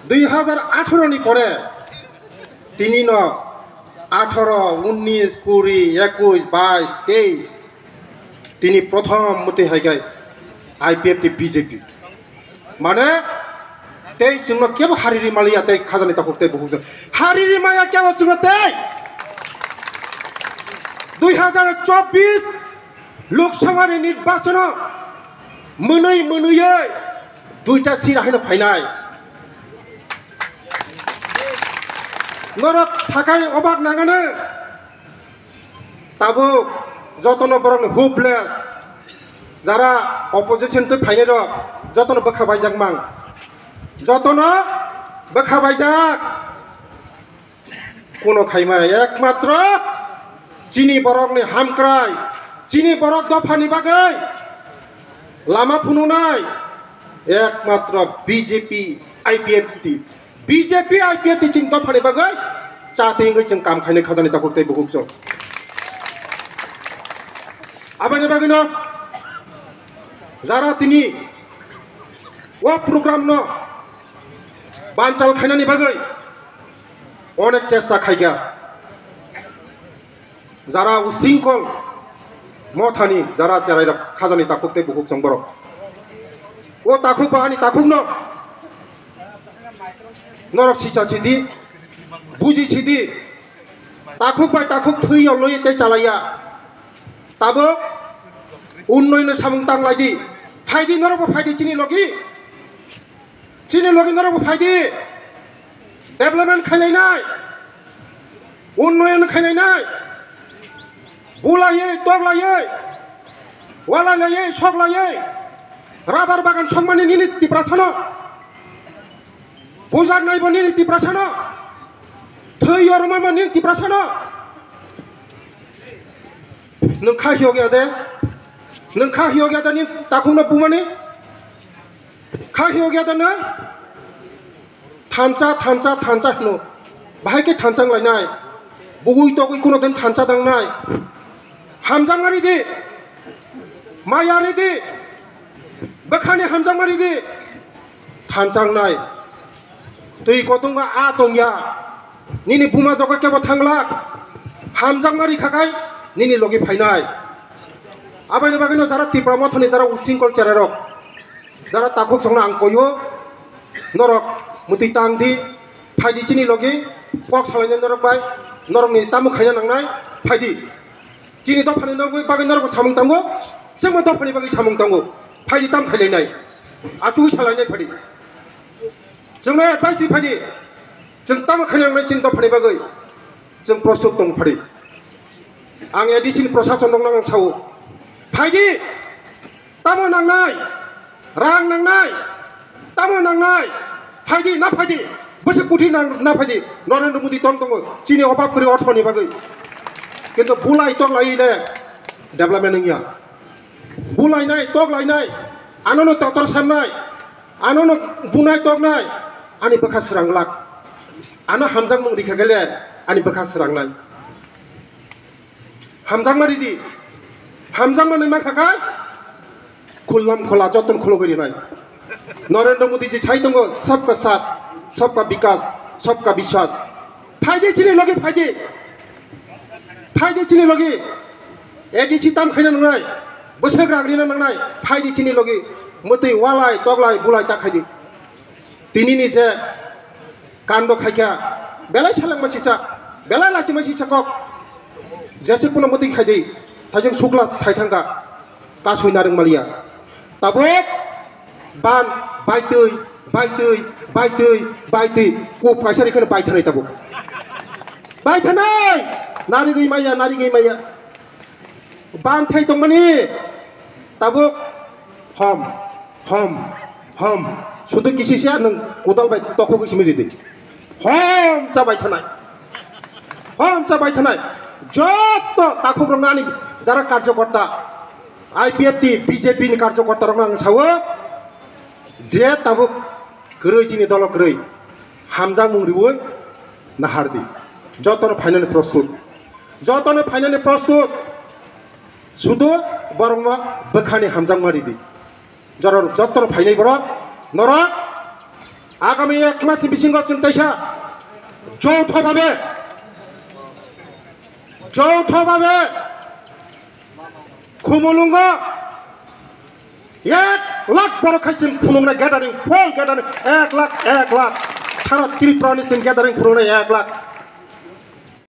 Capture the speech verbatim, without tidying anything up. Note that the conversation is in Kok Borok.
Dui hazar atharo ni pore tini no atharo, unnish, kuri, ekush, baish, teish, tini prothom muti hai khe I P F T B J P. Mane tei chwngno kebo hariri maliya tei khajani takhuk tei bukhuk jwng hariri maya kebo chwngno tei dui hazar chobbish Lok Sabha ni nirbachano mwnwi mwnwiye duita sira haino phainai. Norok sakai obak nangano. Tabuk jotono borokni hopeless, jara opposition twi phainai rok jotono bwkha baijak mang, jotono bwkha baijak. Kuno khaima ekmatro chini borokni hamkrai, chini borok dophani bagwi lama phunuknai ekmatro B J P, I P F T. B J P, I P F T chini dophani bagwi chatwi wngwi chwng kam khainai khajani takhuk tei bukhuk chwng. Aboni bagwino jara tini o program no banchal khainani bagwi onek chesta khaikha. Jara usingkol mothani jara cherairok khajani takhuk tei bukhuk chwng borok. O takhuk bahani takhukno norok sisa sidi, buji sidi, takhuk bai takhuk thwi yolwi tei chalaiya. Tabuk unnoyno samung tang laidi, phaidi norokbo phaidi chini logi. Chini logi norokbo phaidi, development khailainai, unnoyon khailainai, bulaiwi, toklaiwi, walailawi, soklaiwi, rubber bagan sokmani nini Tiprasano, bujak naibo nini Tiprasano, thwi yormamo nini Tiprasano. Nwng kha hiyok ya de? Nwng kha hiyok ya de nini takhukno bumani? Kha hiyok ya de nwng? Thansa, thansa, thansa hino. Bahai khe thansa wng lainai. Bugui togui kuno din thansa dangnai. Hamjakma ridi. Maya ridi. Bwkhani hamjakma ridi. Thansa wngnai. Twi kotongo a tongya. Nini buma jogo kebo thanglak. Hamjakma rikha khai nini logi phainai. Aboni bagwino jara Tipra mothoni jara usingkol cherairok, jara takhuk songno ang koyo, norok mwtwi tang di, phaidi chini logi, kok salainai norok bai, norokni tamo khaina nangnai, phaidi. Chini dophani norok bagwi norokbo samung tango, chwngbo dophani bagwi samung tango, phaidi tam khailainai, achugwi salainai phaidi. Chwngno advice ri phaidi, chwng tamo khaina nangnai chini dophani bagwi, chwng prostut tong phaidi. Ang A D C ni prosason rokno ang sao, phaidi, tamo nangnai, rang nangnai, tamo nangnai, phaidi na phaidi, bwswk kuthi nang na phaidi, Narendra Modi tong tongo, chini obab kwrwi orthoni bagwi. Kintu bulai toklai le development wngya. Bulainai, toklainai, anono totor samnai, anono bunai toknai, ani bwkha swranglak. Ano hamjakmung rikha khe le, ani bwkha swrangnai. Hamjakma ridi. Hamjakma nai ma kha kha, khullam khula joton khulugwi rinai. Narendra Modi ji sai tongo, "Sabka saath, sabka vikas, sabka vishwas." Phaidi chini logi phaidi. Phaidi chini logi. A D C tam khaina nangnai. Bwswk rang rina nangnai. Phaidi chini logi. Mwtwi walai, toklai, bulai ta khaidi. Tinini je kando khaikha, belai selengma sisa, belai lachima sisa kok. Jese kuno mwtwi khaidi, thajeng sukla sai thangkha, kasui narwk maliya. Tabuk ban baitwi, baitwi, baitwi, baitwi, kup kaisa rikhe baithanai tabuk. Baithanai! Narigwi maya, narigwi maya. Ban thai tongmani tabuk hom, hom, hom. Sudu kisisa nwng kodal bai tokhogwi simi ridi. Hom cha baithanai. Hom cha baithanai. Jotto takhukrokno ani jara karjokorta, I P F T, B J P ni karjokortarokno ang sao, je tabuk kwrwi chini dolo kwrwi, hamjakmung riwi nahardi. Jotono phainani prostut. Jotono phainani prostut. Sudu borokno bwkhani hamjakma ridi. Jora jotono phainai borok, norok Agami ek mas ni bisingo chwng teisa joutho babe, joutho babe Khumulungo ek lakh borok khai chwng phunuknai gathering, full gathering, ek lakh, ek lakh. Sara Tripura ni chwng gathering phunuknai ek lakh.